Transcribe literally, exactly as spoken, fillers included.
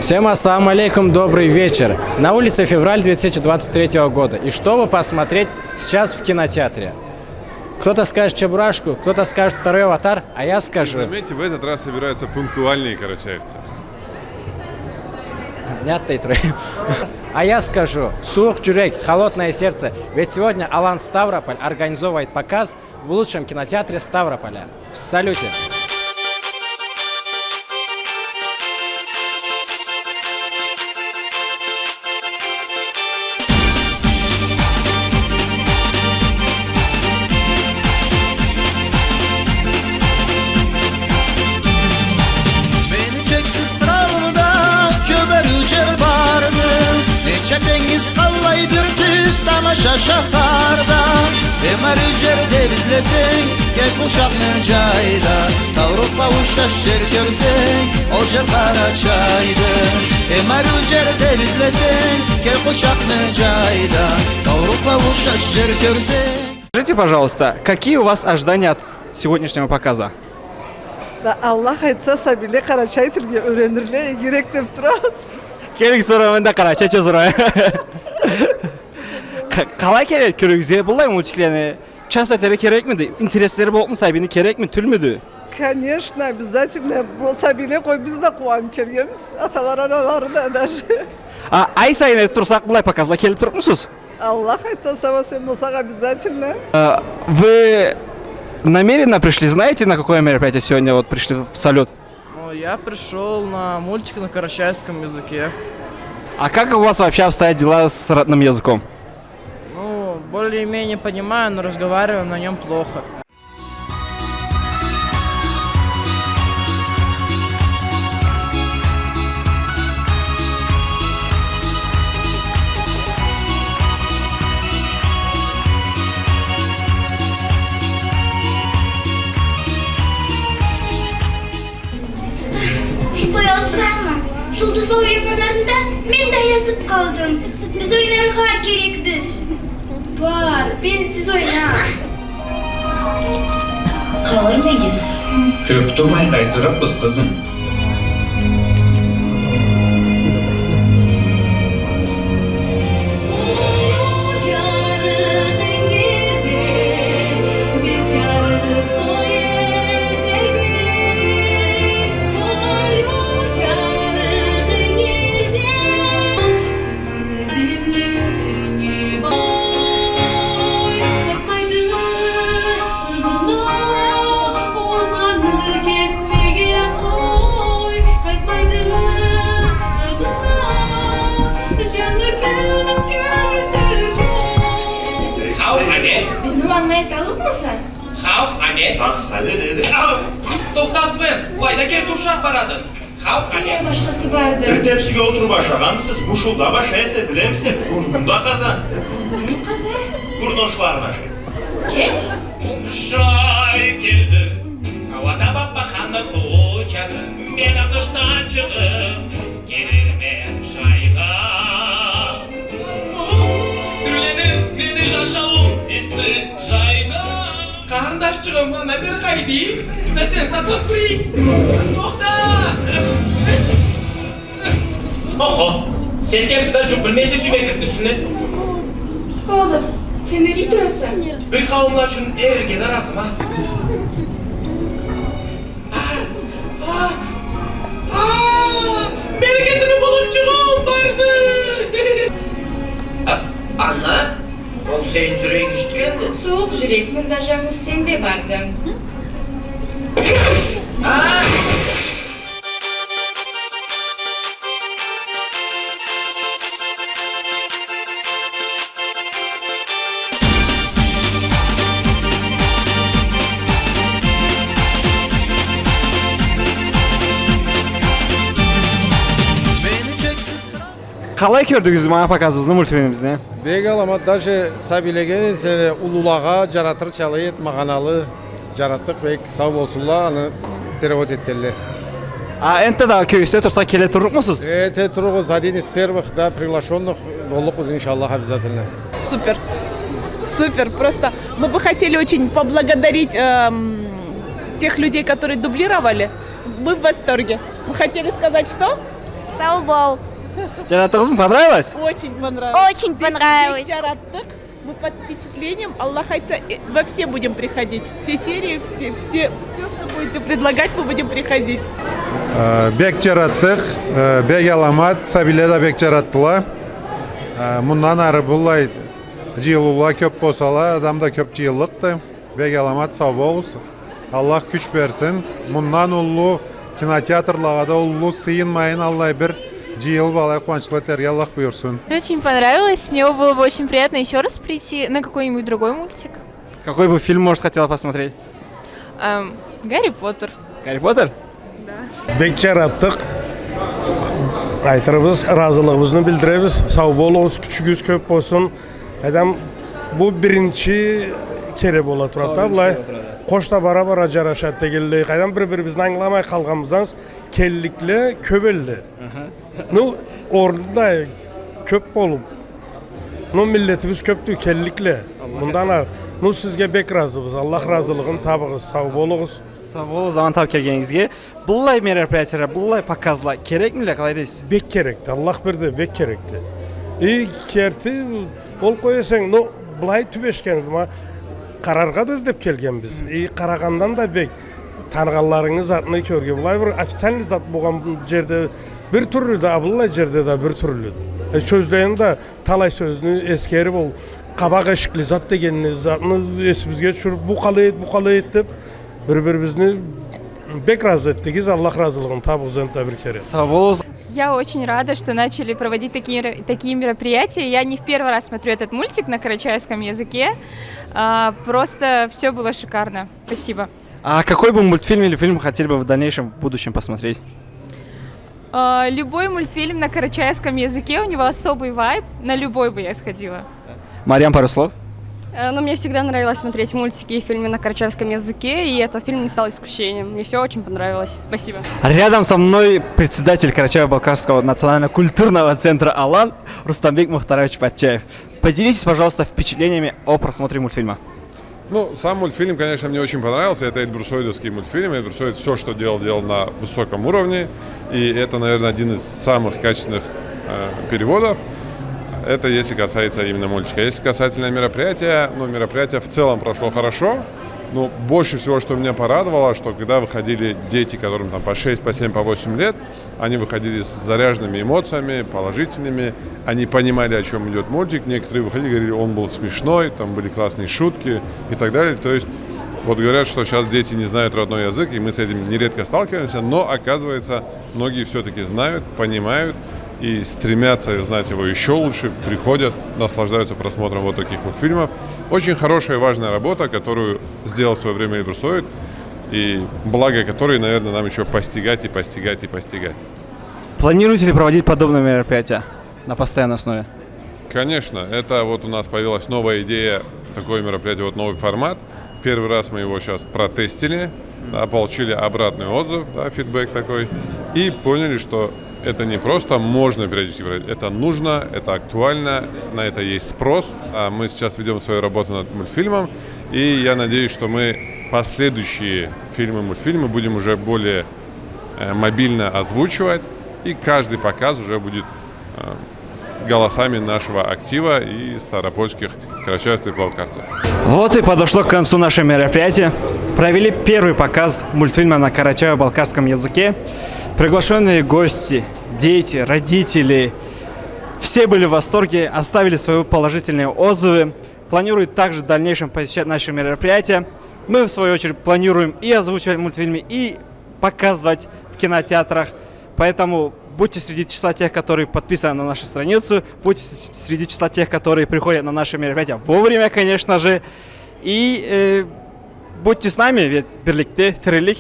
Всем ассаламу алейкум, добрый вечер. На улице Февраль две тысячи двадцать третьего года. И что бы посмотреть сейчас в кинотеатре? Кто-то скажет «Чебурашку», кто-то скажет «Второй аватар», а я скажу... Заметьте, в этот раз собираются пунктуальные карачаевцы. Не отдай трое. А я скажу «Сууукъ джюрек», «Холодное сердце». Ведь сегодня Алан Ставрополь организовывает показ в лучшем кинотеатре Ставрополя. В салюте. Мени чексиз къыралымда кёмер джер барды. Нече тенгиз къаллай бир тюз тамаша шахарда. Эмари джерде излесенг, кел къучакъны джай да. Таурухха ушаш джер кёрсенг, ол джер Къарачайды. Эмари джерде излесенг, кел къучакъны джай да. Таурухха ушаш джер кёрсенг. Скажите, пожалуйста, какие у вас ожидания от сегодняшнего показа? Да, Аллах айтса, сабийле къарачай тилге юренирле, игирек деп турабыз. Келинг, сора мен да къарачайча сорайым. Къа-, къалай келеди кёрюгюзге быллай мультиклени? Час этерге керекмиди? Интереслери боллукъму сабийни, керекми, тюлмюдю? Конечно, обязательно. Бу сабийле, къой, биз да къууанып келгенбиз. Аталары, аналары да даже. А ай сайын этип турсакъ, быллай показла келип турукъмусуз? Аллах айтса, сау-эсен болсакъ, обязательно. Э, вы намеренно пришли, знаете, на какое мероприятие сегодня вот пришли в салют? Ну, я пришёл на мультик на карачаевском языке. А как у вас вообще обстоят дела с родным языком? Ну, более-менее понимаю, но разговариваю на нём плохо. Шулай алсамы? Жулдузла ояннганларында мен да язып къалдым. Биз ойнаргъа керекбиз. Бар, белсиз ойна. Къалаймыгъыз? Кёп турмай къайтырыкъбыз, къызым. Хау, къане. Бизни мангылай талыбмыса? Хау, къане. Тахса не деди? Ау! Тохта, Свен, былайда кертурушакъ барады. Хау, къане. Башхасы барды. Бир тепсиге олтуруб ашагъанмысыз? Бушулдаб ашай эсе, билемисе, бурнунда къазан. Къазан? Бурну ошларын ашай. Кеч. Къуш ай келди. Хауада бабаханы къучады. Мен а къышдан чыгъыб келирме шайгъа. Тюрлени мени жашауум иси жайда. Къарындашчыгъым, ана бери къайдынг. Бизде сени сакълаб турайыкъ. Тохта! Охо, сен кертиде жукъ билмейсе сюймекликни юсюнден. Болду, сен не дей тураса? Бир къауумла ючюн эрге да разыма. А, а, а, мени кесими болуб жугъуум барды. А, Анна, ол сени жюрегинг ишитгенди. Сууукъ жюрек, мында жангыз сенде барды. А! Къалай кёрдюгюз ма показыбызны, мультфильмибизни? Бек аламат, даже сабийлеге, энтда уллулагъа жаратырчалай эди, магъаналы. Жаратдыкъ бек, сау болсунла, аны перевод этгенле. А энтда да кёргюзте турса, келе турлукъмусуз? Эте туругъуз, один из первых, да, приглашённых боллукъбуз, иншаллах, обязательно. Супер. Супер. Просто мы бы хотели очень поблагодарить, эм, тех людей, которые дублировали. Мы в восторге. Мы хотели сказать, что? Сау бол. Джаратдыгъызмы, понравилось? Очень понравилось. Очень понравилось. Бек джаратдыкъ. Мы под впечатлением. Аллах айтса, э, во все будем приходить. Все серии, все, все, всё, что будете предлагать, мы будем приходить. Э, бек джаратдыкъ, э, бек аламат, сабийле да бек джаратдыла. Э, мындан ары быллай джыйылыула кёб болсала, адам да кёб джыйыллыкъды. Бек аламат, сау болугъуз. Аллах кюч берсин. Мындан уллу кинотеатрлагъа да уллу сыйынмайын аллай бир джыйылыб алай къууанчлы этерге Аллах буюрсун. Очень понравилось. Мне было бы очень приятно ещё раз прийти на какой-нибудь другой мультик. Какой бы фильм, может, хотела посмотреть? Эм, Гарри Поттер. Гарри Поттер? Да. Бек джаратдыкъ. Айтырбыз, ыразылыгъыбызны билдиребиз. Сау болугъуз, кючюгюз кёб болсун. Къайдам, бу биринчи кере бола турады да, былай. Къош да бара-бара джарашады дегенлей. Къайдам, бир-бирибизни ангыламай къалгъаныбыздан келликле кёб элле. Аха. Ну, орун да кёб болуб. Ну, миллетибиз кёбдю, келликле. Мындан ары. Ну, сизге бек ыразыбыз. Аллах ыразылыгъын табыгъыз. Сау болугъуз. Сау болугъуз, заман табыб келгенигизге. Быллай мероприятиеле, быллай показла керекмиле, къалай дейсиз? Бек керекди, Аллах берди, бек керекди. И керти, ол къой эсенг, ну, былай тюбешген, ма, къараргъа да излеб келгенбиз. И къарагъандан да бек, таныгъанларынгы затны кёрюрге. Былай бир официальный зат болгъан джерде бир тюрлю да, а быллай джерде да бир тюрлю. Э, сёзлени да, талай сёзню эсгериб, ол къабакъ эшикли зат дегенни, затны эсибизге тюшюрюб, бу къалай эди, бу къалай эди деб, бир-бирибизни бек ыразы этдигиз, Аллах ыразылыгъын табыгъыз энтда бир кере. Сау болугъуз. Я очень рада, что начали проводить такие мер-, такие мероприятия. Я не в первый раз смотрю этот мультик на карачаевском языке. А, просто всё было шикарно. Спасибо. А какой бы мультфильм или фильм хотели бы в дальнейшем, в будущем посмотреть? А, любой мультфильм на карачаевском языке, у него особый вайб, на любой бы я сходила. Марьям, пару слов? Э, ну, мне всегда нравилось смотреть мультики и фильмы на карачаевском языке, и этот фильм не стал исключением. Мне всё очень понравилось. Спасибо. Рядом со мной председатель Карачаево-Балкарского национально-культурного центра «Алан» Рустамбек Мухтарович Патчаев. Поделитесь, пожалуйста, впечатлениями о просмотре мультфильма. Ну, сам мультфильм, конечно, мне очень понравился. Это эльбрусоидовский мультфильм. Эльбрусоид всё, что делал, делал на высоком уровне. И это, наверное, один из самых качественных, э, переводов. Это если касается именно мультика. Если касательно мероприятия, ну, мероприятие в целом прошло хорошо. Но больше всего, что меня порадовало, что когда выходили дети, которым там по шесть, по семь, по восемь лет, они выходили с заряженными эмоциями, положительными. Они понимали, о чём идёт мультик. Некоторые выходили, говорили, он был смешной, там были классные шутки и так далее. То есть, вот говорят, что щас дети не знают родной язык, и мы с этим нередко сталкиваемся, но, оказывается, многие всё-таки знают, понимают и стремятся знать его ещё лучше, приходят, наслаждаются просмотром вот таких вот фильмов. Очень хорошая и важная работа, которую сделал в своё время Эльбрусоид, и благо которой, наверное, нам ещё постигать и постигать и постигать. Планируете ли проводить подобные мероприятия на постоянной основе? Конечно, это вот у нас появилась новая идея, такое мероприятие, вот новый формат. Первый раз мы его щас протестили, да, получили обратный отзыв, да, фидбэк такой, и поняли, что это не просто можно периодически брать, это нужно, это актуально, на это есть спрос. А мы сейчас ведём свою работу над мультфильмом, и я надеюсь, что мы последующие фильмы, мультфильмы будем уже более, э, мобильно озвучивать, и каждый показ уже будет, э, голосами нашего актива и ставропольских карачаевцев и балкарцев. Вот и подошло к концу наше мероприятие. Провели первый показ мультфильма на карачаево-балкарском языке. Приглашённые гости, дети, родители, все были в восторге, оставили свои положительные отзывы. Планируют также в дальнейшем посещать наши мероприятия. Мы, в свою очередь, планируем и озвучивать мультфильмы, и показывать в кинотеатрах. Поэтому будьте среди числа тех, которые подписаны на нашу страницу, будьте с-, среди числа тех, которые приходят на наши мероприятия вовремя, конечно же. И, э, будьте с нами, ведь бирликде тирилик.